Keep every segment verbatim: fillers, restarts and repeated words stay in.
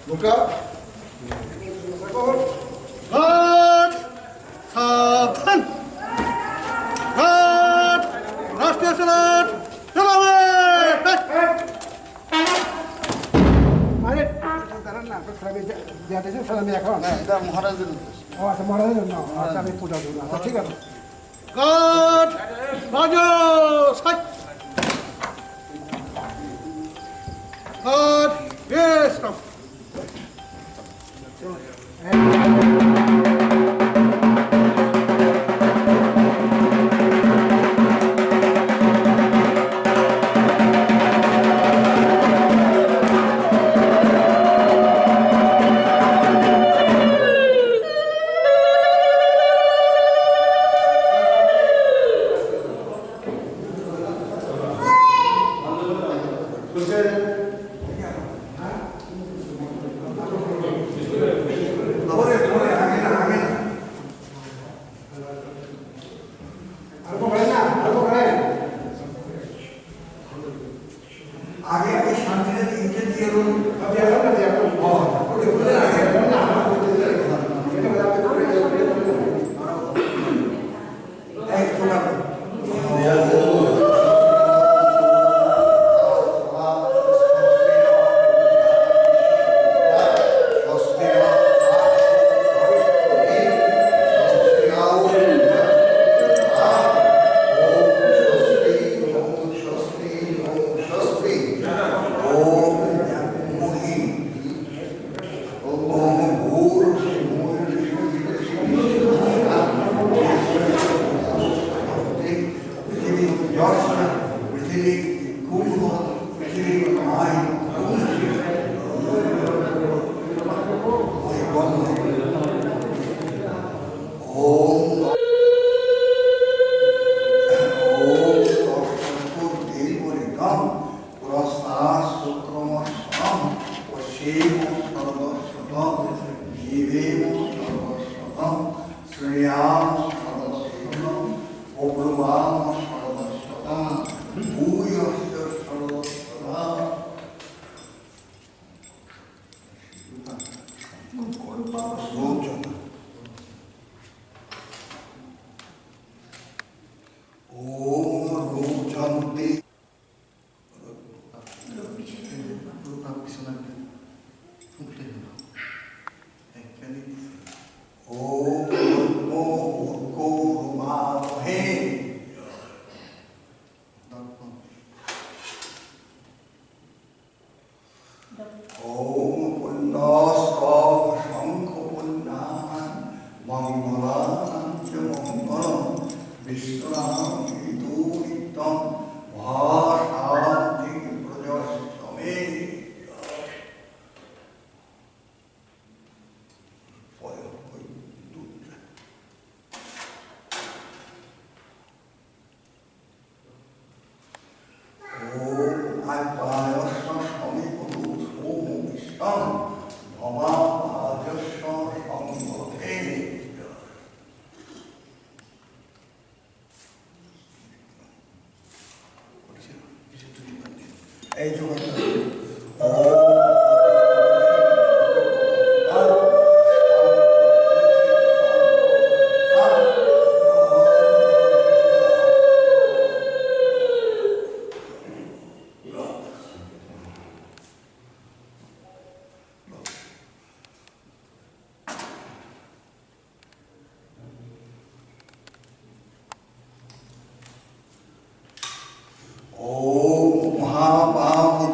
Buka. Guard! Sabdhan! Guard! Rashtriya Salat! Salame! Are, daran na, ko salame ja-, jate se salame ya kawan. Na, ita Maharaj. Oh, acha Maharaj na. Acha ami puja dun. Acha thik ache. Guard! Raja! Side! Guard! Yes, stop! Om punnaskam shankhapunnaman mangalanan ca mangalam vishramito nityam ma shanti prajassa me. Om Alpayasya Swami Guru Somo Vishtam Mama Pajasya Sambhave. Om Mahabahut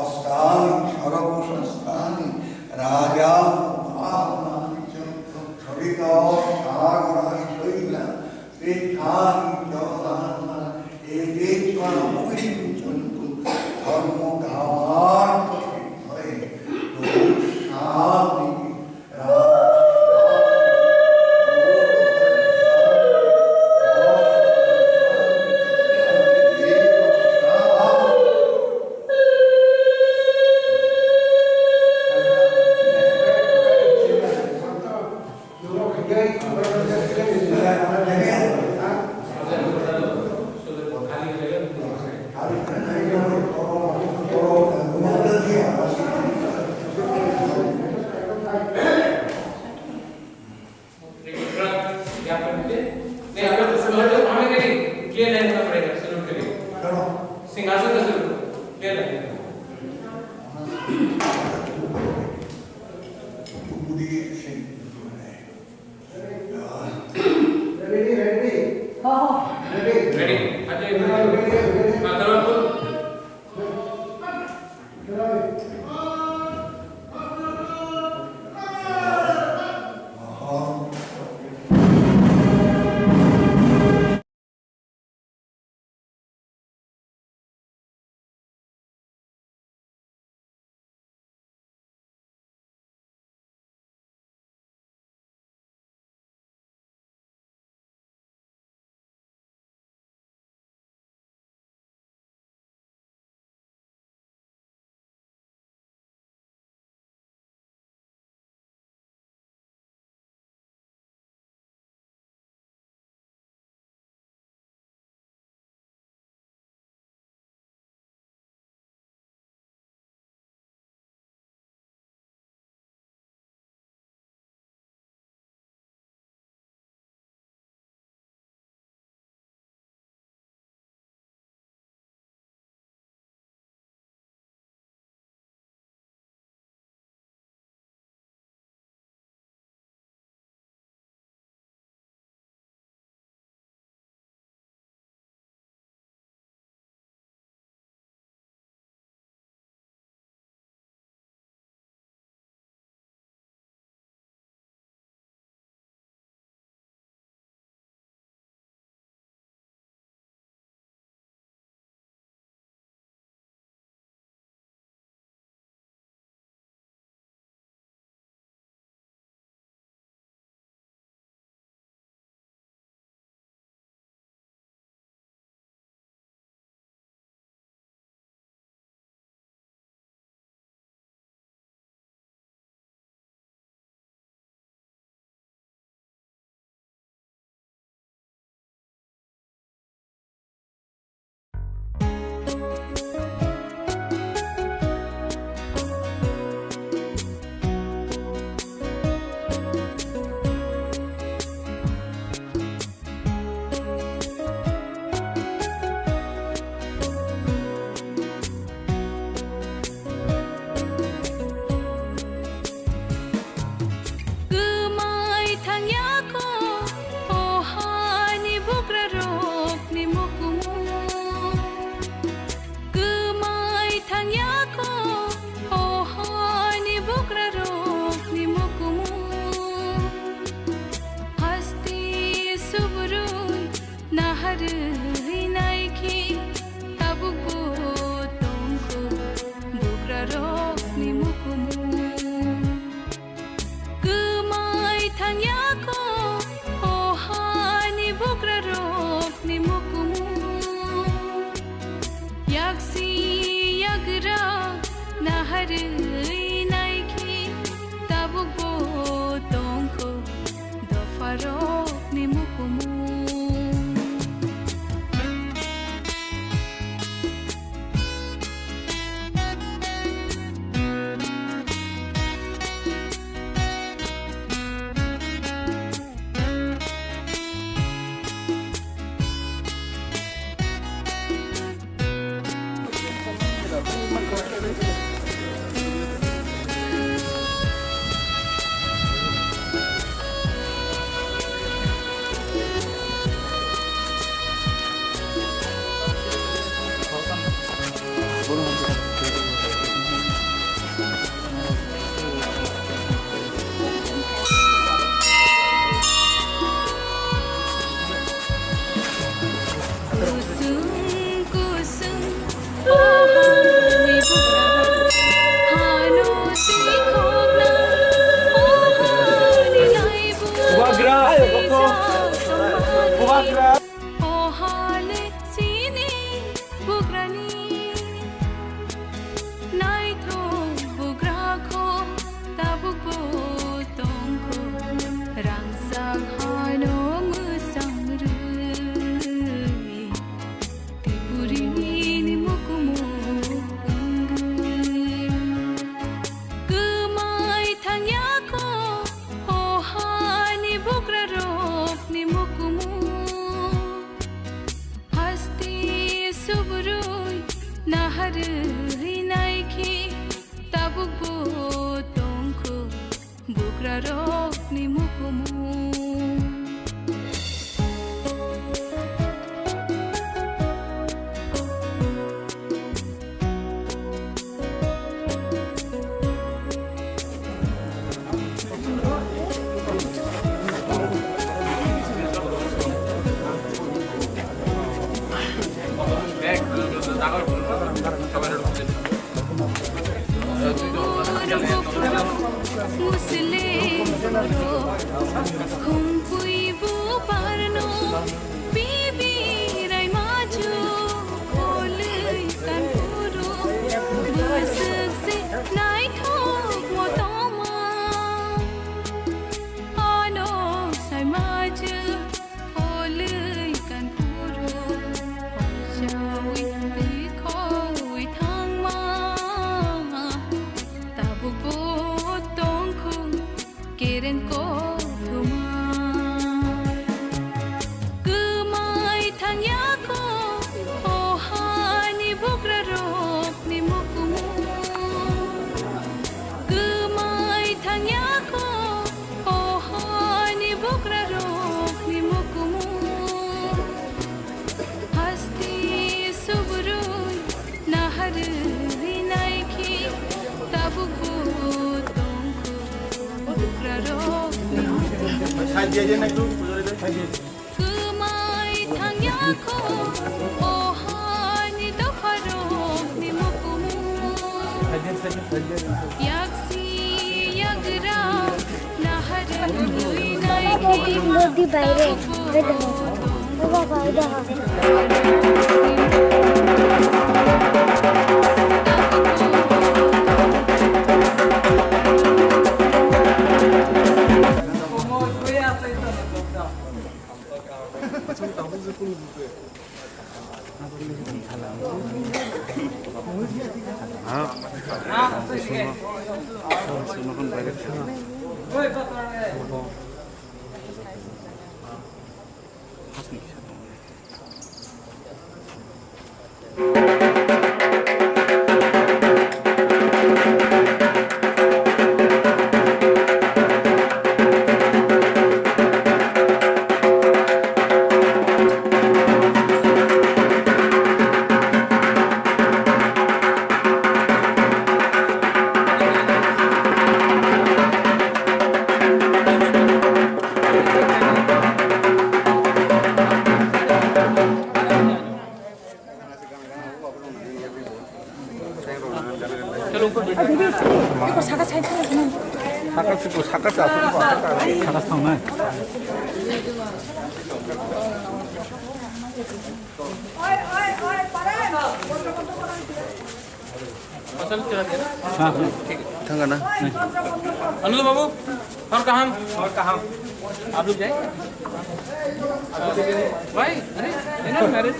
ostani sarvasastani rajam upahanani cha sarita sagarani saila tithani cha dana etesvara munishu chantu dharma kamartha siddhaye doshanti. सिंहासन का स्वरूप ले लेंगे। Ready? Ready? Kwmai thangya kho, o hani bukrarokni mukumu. Kwmai thangya kho, o hani bukrarokni mukumu. Hasti subrui naharwi naikhe, tabukbo tongkho bukrarokni mukumu. Kwmai thangya kho, o hani bukrarokni mukumu. Yaksi yagra naharwi naikhe, tabukbo tongkho dopharokni mukumu. O hale chini bugrani naithok bugra kho tabukbo tongkho rangchak hano mwsang rwi. Tripurini mukumu wngwi kwmai thangya kho, o hani bugrarokni mukumu. Hasti subrui naharwi naikhe tabukbo tongkho bugrarokni mukumu. Musle khumpuibu parno bibi raimaju kholwi kanpuru bwswk se naithok motoma. Ano saimaju kholwi kanpuru oijawi twi khowi thangma. Tabukbo tongkho kereng kothoma. Kwmai thangya kho, o hani bugrarokni mukumu. Kwmai thangya kho, o hani bugrarokni mukumu. Hasti subrui naharwi naikhe tabukbo tongkho bugrarokni mukumu. Kwmai thangya kho, o hani dopharokni mukumu. Yaksi yagra naharwi naikhe Nodi baire, tabukbo tongkho bugrarokni mukumu. हाँ, हाँ। ठीक है। थंगना। अनुज बाबू, और कहाँ? और कहाँ? आप लोग जाए। भाई, अरे, you know married?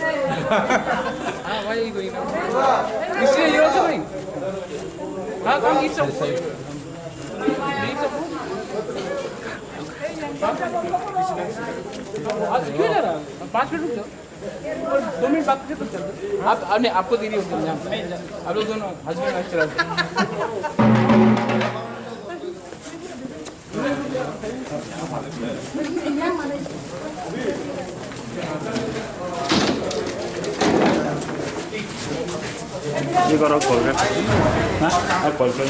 हाँ, भाई, कोई ना। इसलिए ये होता भाई। हाँ, कौन? It's okay। It's okay। आज क्यों जा रहा है? पाँच मिनट रुक जाओ। दो मिनट बात करके तो चल दो। आप, आपने, आपको देरी होगी, आप लोग दोनों husband wife चला जाओ। ये करो, call कर। हाँ? हाँ, call कर।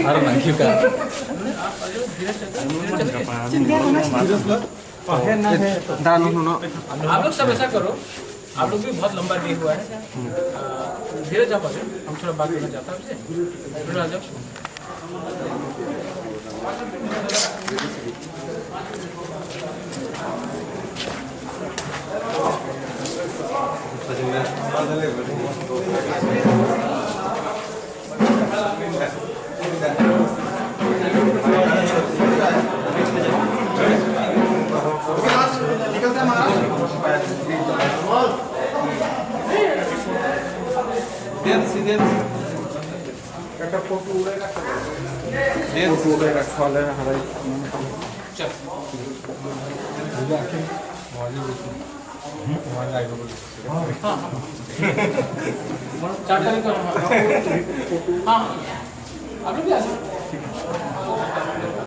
अरे, ना, क्यों कर? दान हुनु। आप लोग सब ऐसा करो। आप लोग भी बहुत लंबा डे हुआ है। अ, धीरे जा पाओ, हम थोड़ा बात करना चाहता हूँ आपसे। थोड़ा आ जाओ। Dance, dance. একটা ফটো উড়ে রাখতে পারো। Dance. ফটো উড়ে রাখতে হলে হারাই। চল। বুঝে আসেন। মজা করছি। মজা আইবো বলে। हाँ, हाँ। चार तारीख को, हाँ। हाँ, हाँ। आप लोग भी आ सकते हैं।